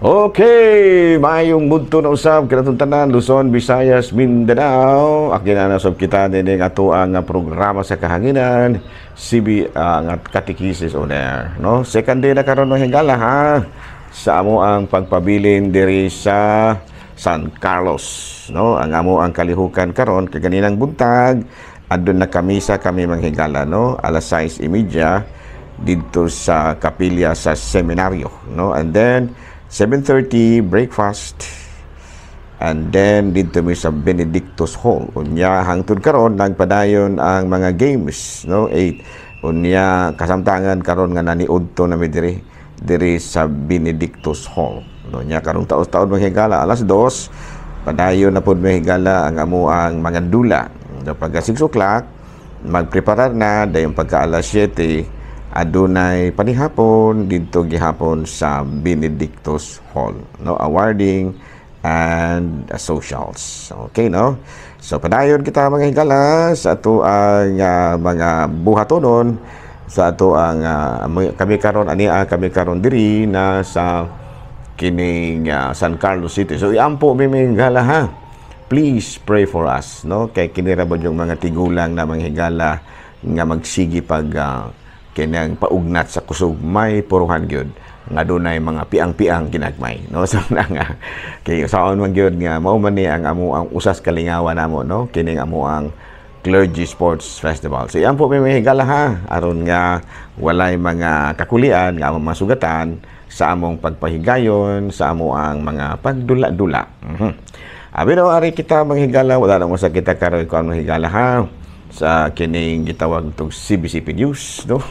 Okay, maayong mudto na usab kanatong tanan, Luzon, Visayas, Mindanao. Akin na sab kita nining ato ang programa sa kahanginan, CB nga Catechesis on Air, no? Second day na karon ng higala ha, sa amo ang pagpabilin diri sa San Carlos, no? Ang amo ang kalihukan karon kay ganinang buntag adun na kami sa kami manghigala, no? Alas 6:30 didto sa kapilya sa seminaryo, no? And then 7:30 breakfast and then didto mi sa Benedictus Hall. Unya hangtod karon nagpadayon ang mga games, no? 8. Unya kasamtangan karon nga naniudto na mi diri diri sa Benedictus Hall, no? Nya karong taos-taon manghigala alas 2, padayon na pod mahigala ang amo ang mga dula. No, pagka 6 o'clock magpreparar na, dayon pagka alas 7 adunay panihapon didto gihapon sa Benedictus Hall, no? Awarding and socials. Okay, no? So padayon kita, mga higala, sa ato ang mga buhatonon sa ato ang kami karon ania kami karon diri na sa kining San Carlos City. So iampo mi, mga higala, ha. Please pray for us, no? Kay kini ra yung mga tigulang na mga higala nga magsigi pag kinang paugnat sa kusog, may puruhan gyud nga dunay mga piang-piang ginagmay, no? So na nga kay saon man gyud nga mao man ni ang amo ang usas kalingawan namo, no? Kining amo ang Clergy Sports Festival. So iampo mi, mga higala, ha, aron nga walay mga kakulian nga among masugatan sa among pagpahigayon sa amo ang mga pagdula-dula. Abi no, ari kita, mga higala, wala na mo sa kita karon ko mga higala ha, sa kining gitawag tong CBCP News, no?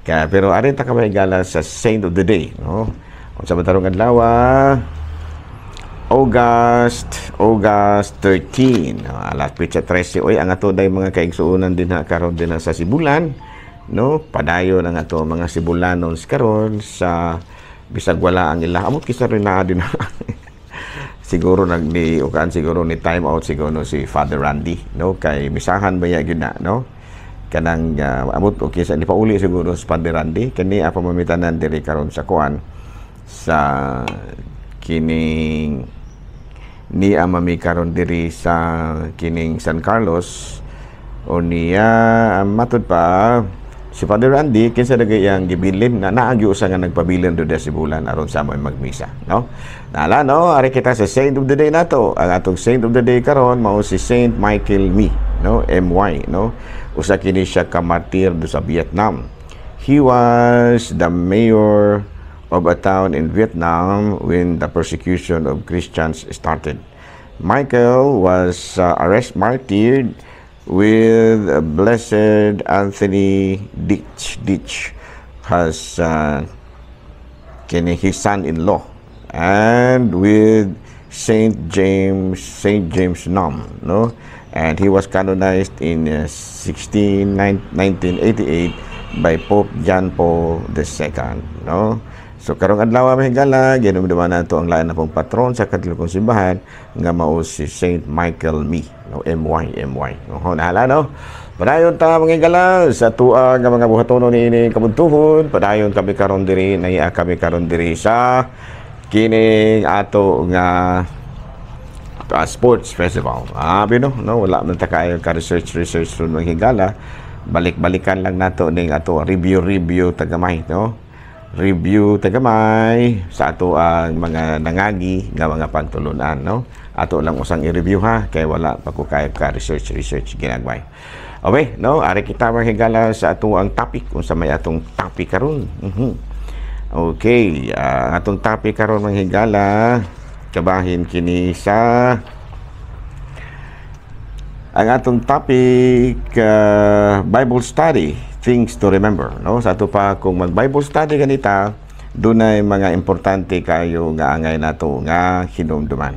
Kaya, pero ari ta ka mahigala sa Saint of the Day, no? Unsa man tarong adlaw? August 13, no? Alas petsa 13. Oy, ang ato day mga kaigsuonan din ha karon din sa Sibulan, no? Padayon ang ato mga Sibulanons karon sa bisag wala ang ila. Amot kisa rin na din siguro nag ni ukan siguro ni time out siguro si Father Randy, no? Kay misahan ba ya gyud na, no? Kanang amot okay sa ni pauli siguro si Father Randy kani apa mamitanan diri karon sa kuan sa kining ni amami karon diri sa kining San Carlos. O niya matud pa si Father Randy kinsa dagay iyang gibilin na naagyo usa nga nagpabilin do sa Sibulan aron sa amoy magmisa, no? Nala, no? Ari kita sa Saint of the Day nato. Ang atong Saint of the Day karon mao si Saint Michael My, no? MY, no? Usa kini siya ka martir do sa Vietnam. He was the mayor of a town in Vietnam when the persecution of Christians started. Michael was arrest martyred with Blessed Anthony Ditch. Ditch has kini his son-in-law and with Saint James Nam, no? And he was canonized in 16 1988 by Pope John Paul II, no? So karong adlaw, mga higala, ginumduman nato ang lain na pong patron sa Katolikong simbahan nga mao si Saint Michael My, no? MY MY. No, nahala, no? Padayon ta, mga higala, sa tuwa nga mga buhatono niini kabuntuhon, padayon kami karon diri, naiya kami karon diri sa kining ato nga sports festival. Ah, bino, no, wala man ta kaayo ka research research ron, mga higala. Balik-balikan lang nato ning ato review review tagamay, no? Review tagamay sa ato ang mga nangagi nga mga pagtulunan, no? Ato lang usang i-review ha, kay wala pa ko kaya ka research research ginagmay. Okay, no? Ari kita, mga higala, sa ato ang topic, unsa may atong topic karon. Okay, atong topic karon, mga higala, kabahin kini sa ang atong topic, Bible study, things to remember, no? Sa ato pa kung mag Bible study ganita, dunay mga importante kayo nga angay nato nga hinumduman.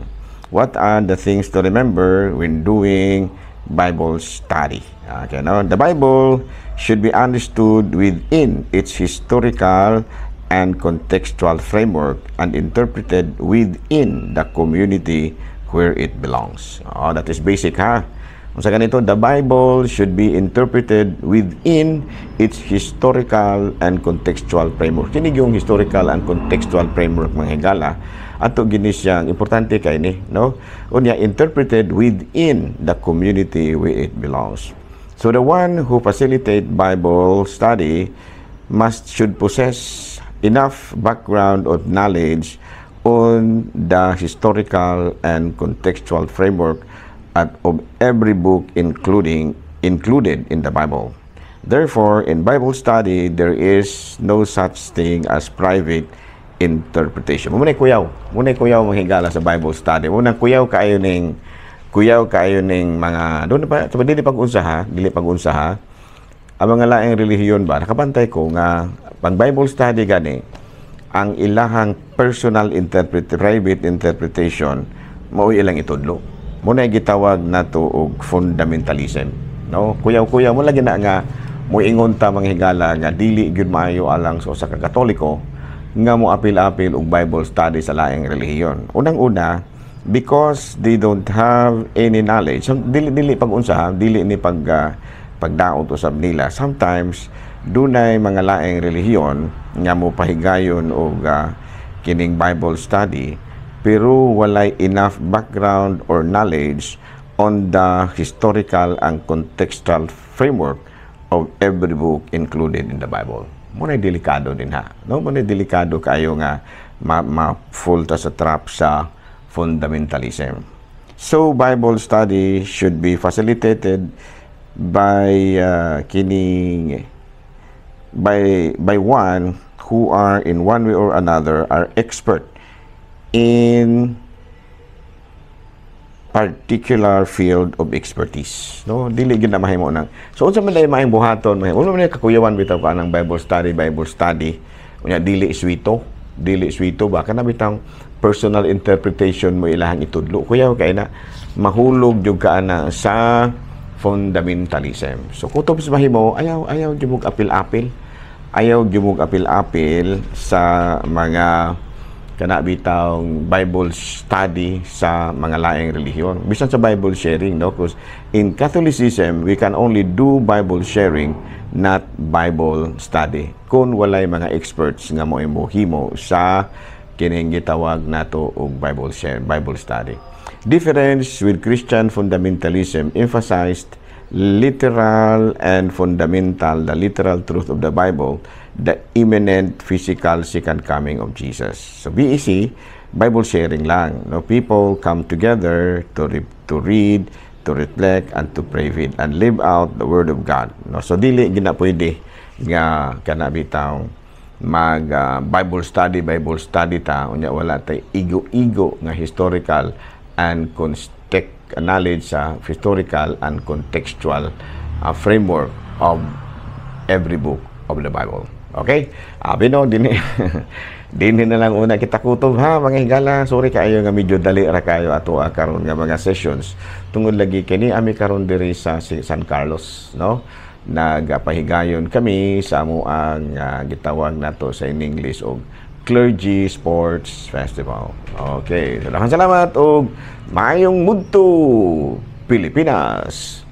What are the things to remember when doing Bible study? Okay, no? The Bible should be understood within its historical and contextual framework and interpreted within the community where it belongs. Oh, that is basic ha. Unsa ganito, the Bible should be interpreted within its historical and contextual framework. Kini yung historical and contextual framework, mga higala, ato gini siyang importante kay ni, no? Unya, interpreted within the community where it belongs. So the one who facilitate Bible study must should possess enough background of knowledge on the historical and contextual framework at of every book including included in the Bible. Therefore, in Bible study, there is no such thing as private interpretation. Muna kuyaw, muna kuyaw, mga higala, sa Bible study. Muna kuyaw kaayo ning mga doon pa dili pag-unsa ha, dili pag-unsa ha. Ang mga laing relihiyon ba, nakabantay ko nga pag Bible study gani, ang ilahang personal interpret private interpretation mao ilang itudlo. Muna gitawag nato og fundamentalism, no? Kuyaw-kuyaw mo lagi na nga moingon ta, mga higala, nga dili gyud maayo alang sa usa ka Katoliko nga mo apil-apil og Bible study sa laing relihiyon. Unang-una, because they don't have any knowledge. So, dili dili pag-unsa ha, dili ni pagdaot usab nila. Sometimes dunay mga laing relihiyon nga mo pahigayon og kining Bible study pero walay enough background or knowledge on the historical and contextual framework of every book included in the Bible. Muna delikado din ha. No, muna delikado kayo nga ma-fall ta sa trap sa fundamentalism. So Bible study should be facilitated by kining by one who are in one way or another are expert in particular field of expertise, no? Dili gyud na mahimo nang, so unsa man dai maayong buhaton, mahimo man kakuyawan bitaw ka ng Bible study, Bible study, unya dili swito ba, kana bitang personal interpretation mo ilahang itudlo, kuyaw kay na, mahulog jud ka ana sa fundamentalism. So kutob sa mahimo, ayaw ayaw jud apil-apil, ayaw jud apil-apil sa mga kana bitawng Bible study sa mga laing relihiyon. Bisan sa Bible sharing, no? Because in Catholicism, we can only do Bible sharing, not Bible study, kung walay mga experts nga mo himo sa kining gitawag nato og Bible share, Bible study. Difference with Christian fundamentalism emphasized literal and fundamental, the literal truth of the Bible, the imminent physical second coming of Jesus. So BEC, Bible sharing lang. No, people come together to read, to reflect, and to pray with, and live out the Word of God. No, so dili gina pwede nga kana bitaw mag Bible study ta, unya wala tay igo-igo nga historical and context knowledge sa historical and contextual framework of every book of the Bible. Okay? Abi no, dinhi dinhi na lang una kita kutob ha, mga higala. Sorry kaayo nga medyo dali ra kayo ato karon nga mga sessions. Tungod lagi kini ami karon diri sa San Carlos, no? Nagapahigayon kami sa amo ang gitawag nato sa in English og Clergy Sports Festival. Okay, daghang salamat og maayong mudto, Pilipinas.